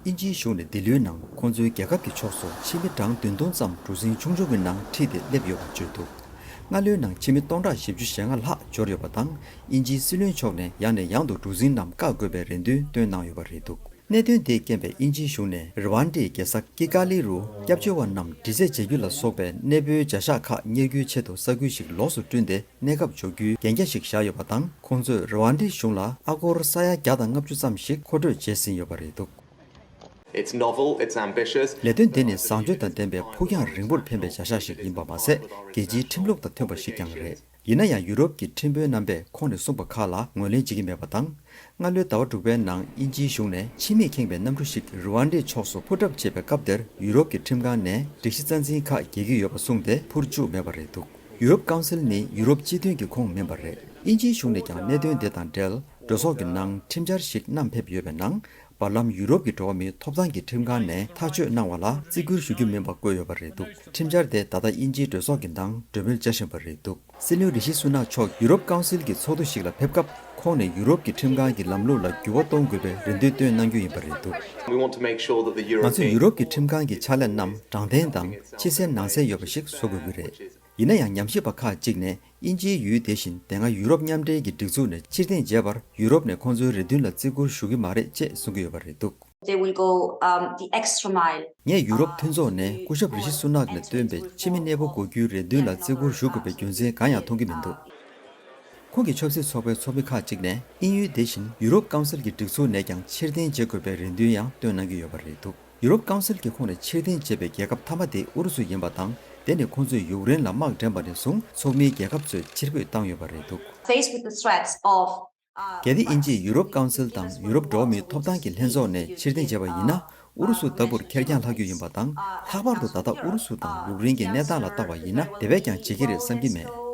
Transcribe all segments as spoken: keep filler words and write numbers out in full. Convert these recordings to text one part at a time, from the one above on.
དབྱིན་ཇིའི་གཞུང་ནས་འདི་ལོའི་ནང་ཁོང་ཚོའི་རྒྱལ་ཁབ་ཀྱི་ཕྱོགས་སུ་ཕྱི་མི་གྲངས་བདུན་སྟོང་ཙམ་གྲུ་གཟིངས་ཆུང་ཆུང་གི་ནང་ཁྲིད་དེ་སླེབས་ཡོད་པ་བརྗོད་འདུག་སྔ་ལོའི་ནང་ཕྱི་མི་སྟོང་ཕྲག་བཞི་བཅུ་ཞེ་ལྔ་ལྷག་འབྱོར་ཡོད་པ་དང་། དབྱིན་ཇིའི་སྲིད་བློན་མཆོག་ནས་ཡང་ནས་ཡང་དུ་གྲུ་གཟིངས་རྣམས་བཀག་དགོས་པའི་རེ་འདུན་བཏོན་གནང་ཡོད་པ་རེད་འདུག་གནད་དོན་དེས་རྐྱེན་པས་དབྱིན་ཇིའི་གཞུང་ནས་རི་ཝན་ཌའི་རྒྱལ་ས་ཀི་ཀ་ལི་རུ་སྐྱབས་བཅོལ་བ་རྣམས་འདྲི་རྩད་བྱ་རྒྱུ་ལ་སོགས་པའི་གནས་སྤོའི་བྱ་གཞག་ཁག་གཉེར་རྒྱུའི་ཆེད་དུ་ས་ཁུལ་ཞིག་ལོགས་སུ་བསྐྲུན་ཏེ། གནས་སྐབས་འཇོག་རྒྱུའི་འགན་འཁྱེར་ཞིག་བཞག་ཡོད་པ་དང་། ཁོང་ཚོས་རི་ཝན་ཌའི་གཞུང་ལ་ཨ་སྒོར་ས་ཡ་བརྒྱ་དང་ལྔ་བཅུ་ཙམ་ཞིག་མཁོ་སྤྲོད་བྱས་ཟིན་ཡོད་པ་རེད་འདུག It's novel, it's ambitious. ལས་དོན་དེ་ནི་བཟང་སྤྱོད་དང་ལྡན་པའི་ཕུགས་རྒྱང་རིང་པོར་ཕན་པའི་བྱ་གཞག་ཞིག་ཡིན་པ་མ་ཟད། རྒྱལ་སྤྱིའི་ཁྲིམས་ལུགས་དང་མཐུན་པ་ཞིག་ཀྱང་རེད། ཡིན་ན་ཡང་། ཡུ་རོབ་ཀྱི་ཁྲིམས་དཔོན་རྣམ་པས་ཁོང་ནས་གསུངས་པ་ཁག་ལ་ངོས་ལེན་བྱེད་ཀྱི་མེད་པ་དང་། སྔ་ལོའི་ཟླ་བ་དྲུག་པའི་ནང་དབྱིན་ཇིའི་གཞུང་ནས་ཕྱི་མིས་ཁེངས་པའི་གནམ་གྲུ་ཞིག་རུ་ཝན་ཌའི་ཕྱོགས་སུ་འཕུར་གྲབས་བྱེད་པའི་སྐབས་དེར། ཡུ་རོབ་ཀྱི་ཁྲིམས་ཁང་ནས་སྒྲིག་གཞི་རྩ་འཛིན་ཁག་འགལ་གྱི་ཡོད་པ་གསུངས་ཏེ་འཕུར་བཅུག་མེད་པ་རེད་འདུག་ཡུ་རོབ་ཀའུན་སིལ་ནི་ཡུ་རོབ་སྤྱི་མཐུན་གྱི་ཁོངས་མིན་པ་རེད། དབྱིན་ཇིའི་གཞུང་ནས་ཀྱང་གནད་དོན་དེ་དང་འབྲེལ་གྲོས་ཚོགས་ཀྱི་ནང་ཁྲིམས་འཆར་ཞིག་བསྣམས་ཕེབས་ཡོད་པའི་ནང་། བར་ལམ་ཡུ་རོབ་ཀྱི་འགྲོ་བ་མིའི་ཐོབ་ཐང་གི་ཁྲིམས་ཁང་ནས་ཐག་གཅོད་གནང་བ་ལ་བརྩི་བཀུར་ཞུ་རྒྱུ་མིན་པ་བཀོད་ཡོད་པ་རེད་འདུག་ཁྲིམས་འཆར་དེ་ད་ལྟ་དབྱིན་ཇིའི་གྲོས་ཚོགས་ཀྱི་ནང་གྲོས་མོལ་བྱ་བཞིན་པ་རེད་འདུག་སྲིད་བློན་རི་ཤི་སུ་ནག་མཆོག་ཡུ་རོབ་ཀའུན་སིལ་གྱི་ཚོགས་འདུ་ཞིག་ལ་ཕེབས་སྐབས། ཁོང་ནས་ཡུ་རོབ་ཀྱི་ཁྲིམས་ཁང་གི་ལམ་ལུགས་ལ་འགྱུར་བ་གཏོང་དགོས་པའི་རེ་འདུན་བཏོན་གནང་རྒྱུ་ཡིན་པ་རེད་འདུག We want to make sure that the European ང་ཚོས་ཡུ་རོབ་ཀྱི་ཁྲིམས་ཁང་གི་ཕྱག་ལས་རྣམས་དྲང་བདེན་དང་ཕྱི་གསལ་ནང་གསལ་ཡོད་པ་ཞིག་བཟོ་དགོས་ཀྱི་རེད། ཡིན་ན་ཡང་། ཉམས་ཞིབ་པ་ཁག་ཅིག་ནས། དབྱིན་ཇིའི་ཡུལ་དེ་བཞིན་དེ་སྔ་ཡུ་རོབ་མཉམ་འབྲེལ་གྱི་སྒྲིག་འཛུགས་ནས་ཕྱིར་འཐེན་བྱས་པར་ཡུ་རོབ་ནས་ཁོང་ཚོའི་རེ་འདུན་ལ་བརྩི་བཀུར་ཞུ་གི་མ་རེད་ཅེས་གསུང་གི་ཡོད་པ་རེད་འདུག They will go, um, the extra mile. ངས་ཡུ་རོབ་མཐུན་ཚོགས་ནས་སྐུ་ཞབས་རི་ཤི་སུ་ནག་ནས་བཏོན་པའི་ཕྱི་མི་གནས་སྤོ་དགོས་རྒྱུའི་རེ་འདུན་ལ་བརྩི་བཀུར་ཞུ་དགོས་པའི་རྒྱུ་མཚན་གང་ཡང་མཐོང་གི་མི་འདུག་ཁོང་གི་ཆབ་སྲིད་ཚོགས་པའི་ཚོགས་མི་ཁག་ཅིག་ནས་དབྱིན་ཡུལ་དེ་བཞིན་ཡུ་རོབ་ཀའུན་སིལ་གྱི་སྒྲིག་འཛུགས་ནས་ཀྱང་ཕྱིར་འཐེན་བྱེད་དགོས་པའི་རེ་འདུན་ཡང་བཏོན་གནང་གི་ཡོད་པ་རེད་འདུག་ཡུ་རོབ་ཀའུན་སིལ་གྱི་ཁོངས་ནས་ཕྱིར་འཐེན་བྱས་པའི་རྒྱལ་ཁབ་མཐའ་མ་དེ་ཨུ་རུ་སུ་ཡིན་པ་དང་། དེ་ནི་ཁོང་ཚོས་ཡུཀ་རེན་ལ་དམག་འདྲེན་པ་ནས་བཟུང་ཚོགས་མིའི་རྒྱལ་ཁབ་ཚོས་ཕྱིར་འབུད་བཏང་ཡོད་པ་རེད་འདུག Faced with the threats of, uh, གལ་ཏེ་དབྱིན་ཇིས་ཡུ་རོབ་ཀའུན་སིལ་དང་ཡུ་རོབ་འགྲོ་བ་མིའི་ཐོབ་ཐང་གི་ལྷན་ཚོགས་ནས་ཕྱིར་འཐེན་བྱས་པ་ཡིན་ན། ཨུ་རུ་སུ་ལྟ་བུར་ཁེར་རྐྱང་ལྷག་རྒྱུ་ཡིན་པ་དང་། ལྷག་པར་དུ་ད་ལྟ་ཨུ་རུ་སུ་དང་ཡུཀ་རེན་གྱི་གནས་སྟངས་ལ་བལྟ་བ་ཡིན་ན། དེ་བས་ཀྱང་བྱེད་ཀྱི་རེད་བསམ་གྱི་མེད།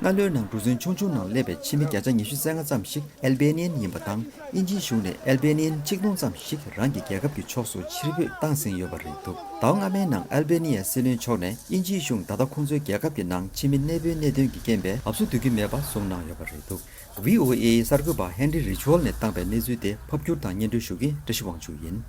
སྔ་ལོའི་ནང་གྲུ་གཟིངས་ཆུང་ཆུང་ནང་སླེབས་པའི་ཕྱི་མི་བརྒྱ་ཆ་ཉི་ཤུ་རྩ་ལྔ་ཙམ་ཞིག་ཨལ་བེ་ནི་ཡན་ཡིན་པ་དང་། དབྱིན་ཇིའི་གཞུང་ནས་ཨལ་བེ་ནི་ཡན་ཆིག་སྟོང་ཙམ་ཞིག་རང་གི་རྒྱལ་ཁབ་ཀྱི་ཕྱོགས་སུ་ཕྱིར་འབུད་བཏང་ཟིན་ཡོད་པ་རེད་འདུག་ཟླ་བ་སྔ་མའི་ནང་ཨལ་བེ་ནི་ཡའི་སྲིད་བློན་མཆོག་ནས་དབྱིན་ཇིའི་གཞུང་ད་ལྟ་ཁོང་ཚོའི་རྒྱལ་ཁབ་ཀྱི་ནང་ཕྱི་མི་གནས་སྤོའི་གནད་དོན་གྱི་རྐྱེན་པས་ལབ་གསོ་སྡུད་ཀྱི་མེད་པ་གསུངས་གནང་ཡོད་པ་རེད་འདུག་ཝི་ཨོ་ཨེ་གསར་འགོད་པ་ཧེན་རི་རི་ཆོལ་ནས་བཏང་པའི་གནས་ཚུལ་དེ་ཕབ་སྒྱུར་དང་སྙན་སྒྲོན་ཞུ་མཁན་བཀྲ་ཤིས་དབང་ཕྱུག་ཡིན།